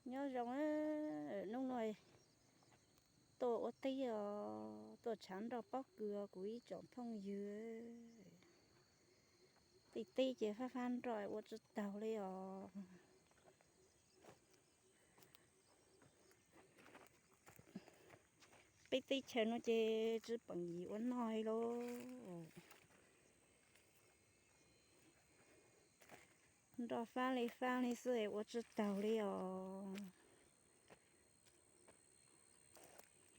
Nyob zoo, hnub no tuaj ua teb os, tuaj tshav nroj pob kws os kuv ib tsoom phooj ywg. Tej teb ces fab fab nroj ua tsis taug li os. Peb teb chaws no ces tsis peem yim ua noj li lauj. Nroj fab li fab li xwb ua tsis taug li os.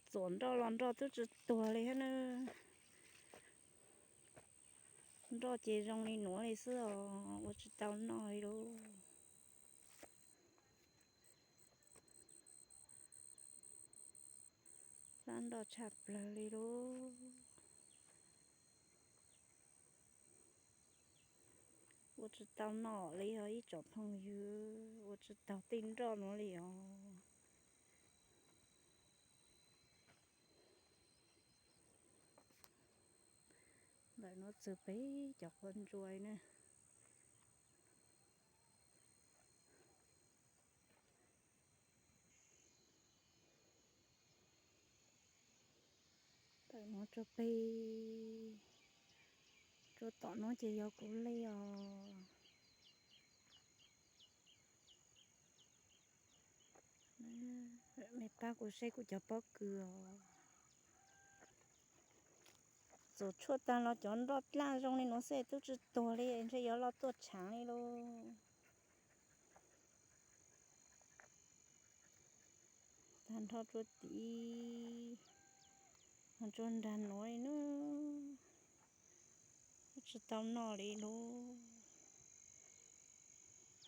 Txuam nroj los nroj twb tsis tuag li thiab na. Nroj ces zoo li nuav li xwb os, ua tsis tau noj li lauj. Fab nroj tshaj plaws li lauj. Ua tsis tau noj li os ib tsoom phooj ywg, ua tsis taug tej nroj nuav li os. Ntawm nuav txug peb cov quav ntsuas na. Ntawm nuav rua peg, rua tom nuav ces yog kuv li os. Mej pab kuv saib kuv cov pob kws os. Txuam tshuaj taag los cov nroj dlaj zoo li nuav xwb twb tsis tuag li, ntshe yuav los tuaj tshaav li lauj. Tag nrho rua tid, rua nraag nuav li na, tsis tau noj li lauj.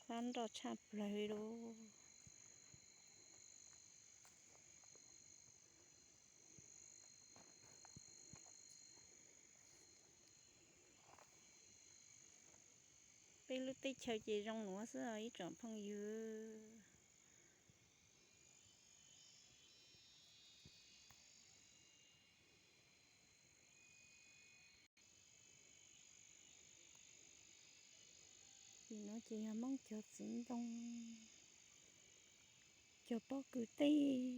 Fab nroj tshaj plawg li lauj. Peb lub teb chaws ces zoo nuav xwb ib tsoom phooj ywg. Tim nuav ces yog Moob cov txiv ntoo, cov pob kws teb.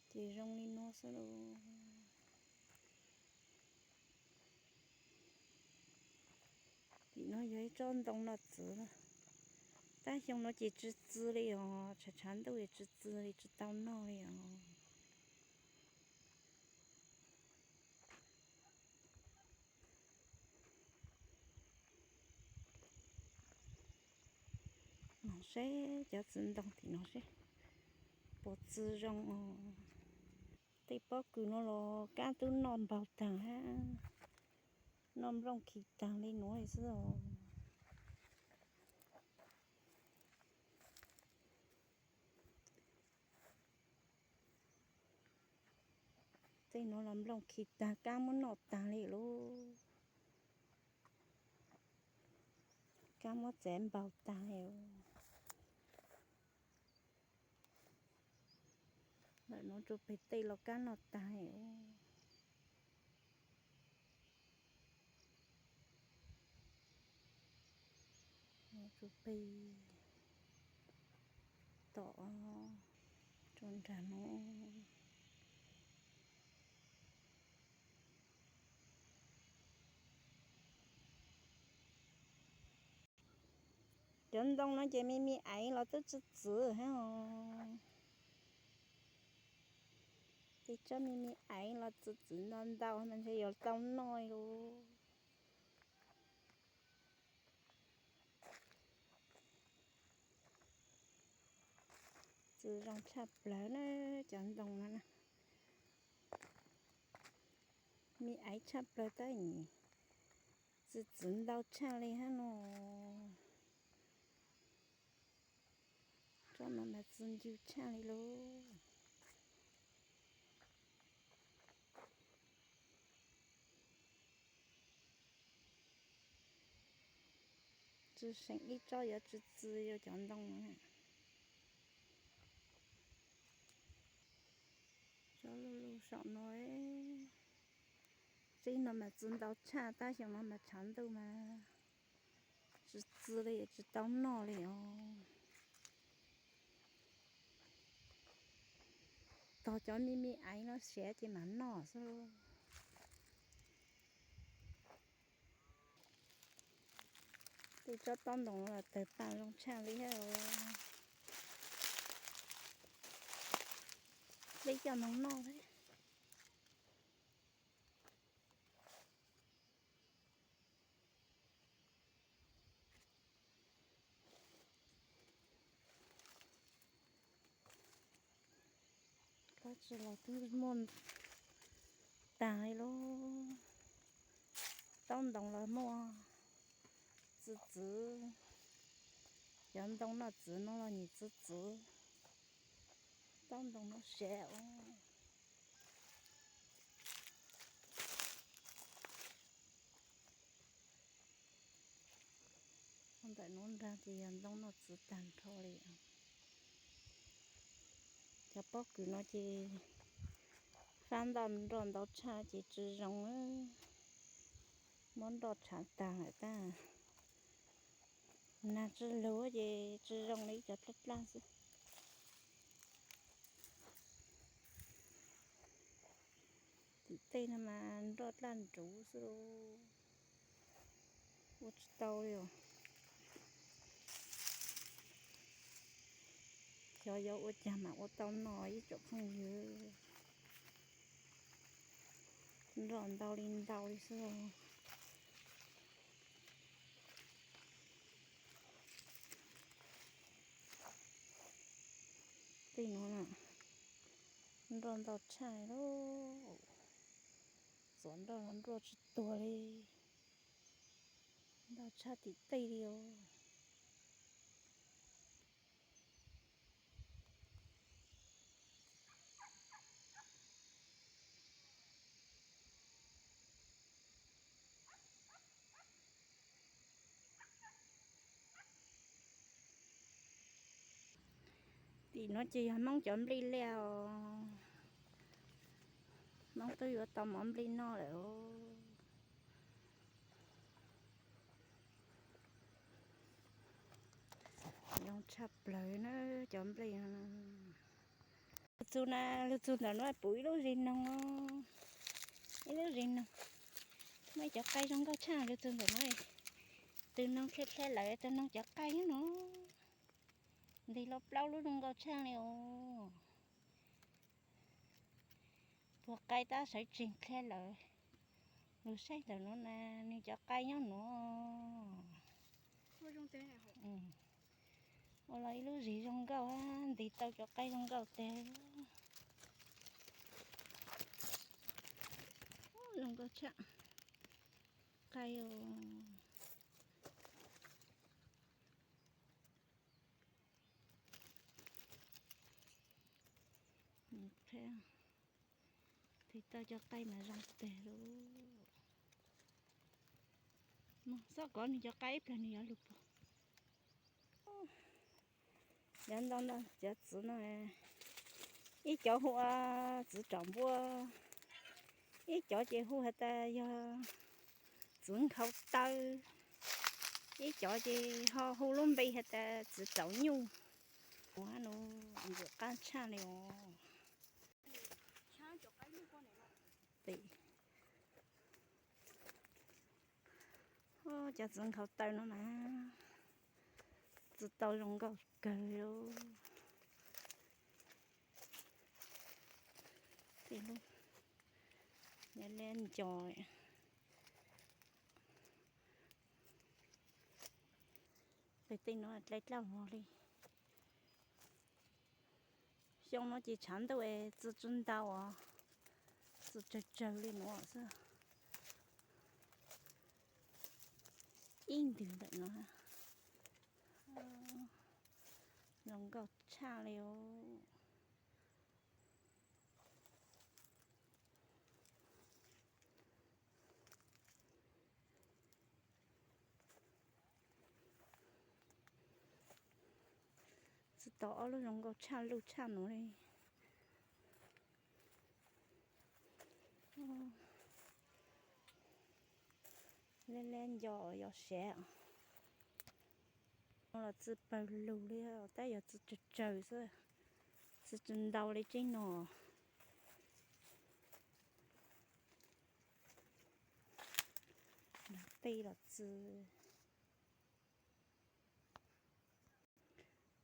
Ces zoo li nuav xwb lauj. Tim nuav yog ib tsob ntoo no txwv, tab xyoo no ces tsis txi li os, tshav tshav ntuj es tsis txi li, tsis tau noj li os. Moog saib cov txiv ntoo tim no seb puas txi zoo os. Tej pob kws no los kab tub noj npaug taag hab, noj nplooj khi taag li nuav li xwb os. Tej nuav los nplooj khi taag, kab muab noj taag li lauj. Kab muab txav npaug taag li. Ntawm nuav rua peg tej los kab noj taag li. Rua peg tom, rua nraag nuav. Cov ntoo no ces me me aiv los twb tsi txwv hab os. Tej tsob me me aiv los txi txwv ntau ntau mas ntshe yuav tau noj li lauj. Txi zoo tshaj plawg na, cov ntoo no na. Me aiv tshaj plawg tab sis txi txwv ntau tshaj li hab no. Tsob no mas txi ncw tshaj li lauj. Tsi seem ib tsob yuav tsi txi li cov ntoo no. Tsob luj luj saum no, tsob no mas txi ntau tshaj, tab xyoo no mas tshav ntuj mas Tsis txi li, tsis tau noj li os. Tog cov me me aiv no siav ces mam noj xwb. Tej tsob taub ntoos los tawg paj zoo tshaj li thiab. Peb coj mus noj thiab. Dab tsi los twb muaj tag li lauj. Taub ntoos los muaj txi txwv. Cov ntoo noj txwv no los nim txi txwv. Taub ntoos no siav os. Ntawm no nrag ces yog ntoo noj txwv tag nrho li. Cov pob kws no ces fab ntaj nroj ntau tshaj ces tsis zoo. Muab nroj tshav tag lawm tab, nag tsis lug ces tsis zoo li cov dlaj dlaj xwb. Tim tej no mas nroj dlaj nruv xwb lauj, ua tsis tau li os. Xyov yuav ua cas mam ua tau noj ib tsoom phooj ywg. Nroj ntau li ntau li xwb. Tej no nroj ntau tshaj li, txuas nroj los nroj tsis tuag li. Ntau tshaj tim tej li os. Tim no ces yog Hmoob cov nplij liaj os. Hmoob twb yuav tau mov nplij noj lawm. Zoo tshaj plaws na cov nplij. Lug txug na, lug txug ntawm no puv ib lub zis noog, ib lub zis noog. Muaj ib cov qaib zoo nkauj tshaj lug txug ntawm no. Tus noog dlhe dlhe lawm, tus noog cov qaib no. Nteg los plaub lub zoo nkauj tshaj li os. Puag qaib tab sawv tsees dlhe lawm. Lug saib ntawm no na, nwg cov qaib nyob nuav. Ua los ib lub zis zoo nkauj, nteg tau cov qaib zoo nkauj tag. Zoo nkauj tshaj. Qaib os. Nteg tau cov qaib mas zoo tag lauj. Xob kov nwg cov qaib ib plag nwg yuav lug puag. Cov ntoo no, cov txwv no, ib cov hu ua txwv raum npua, ib cov ces hu has tas yog txwv nkhaus taw, ib cov ces ho hu lub npe has tas txwv raum nyuj. Ua no ntxim qab tshaj li os. Cov txwv nkhaus taw no mas txwv tau zoo nkauj kawg li. Tej lub liab nco. Pem tej no dlai dlaj vog li. Xyoo no ces tshav ntuj es txwv tsi ntau os, txwv tsawg tsawg li nuav xwb. Ib ntws ntawm no zoo nkauj tshaj li os. Txwv tau ob lub zoo nkauj tshaj luj tshaj nuav li. Liab liab nco yos siav. Los txi pawg lug li, tab yog txi tsawg tsawg xwb, txi tsis ntau li tseeb no. Tej los txi.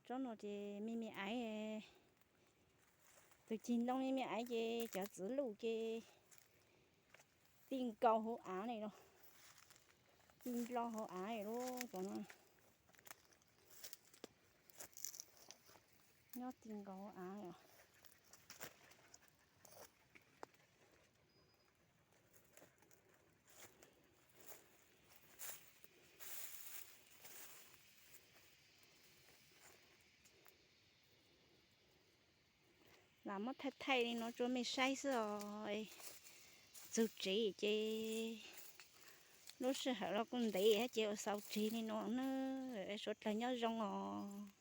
Tsob no ces me me aiv, tus cig ntoo me me aiv ces cov txiv luj ces ti nkaus hauv av li los, ti nplo hauv av lub, nyob ti nkaus hauv av os. Lam muab thaij thaij li no rua mej saib xwb os. Txug tsev ces lub sij hawm los kuj ntev thiab ces ua xaus tseg li no na, suav dlawg nyob zoo os.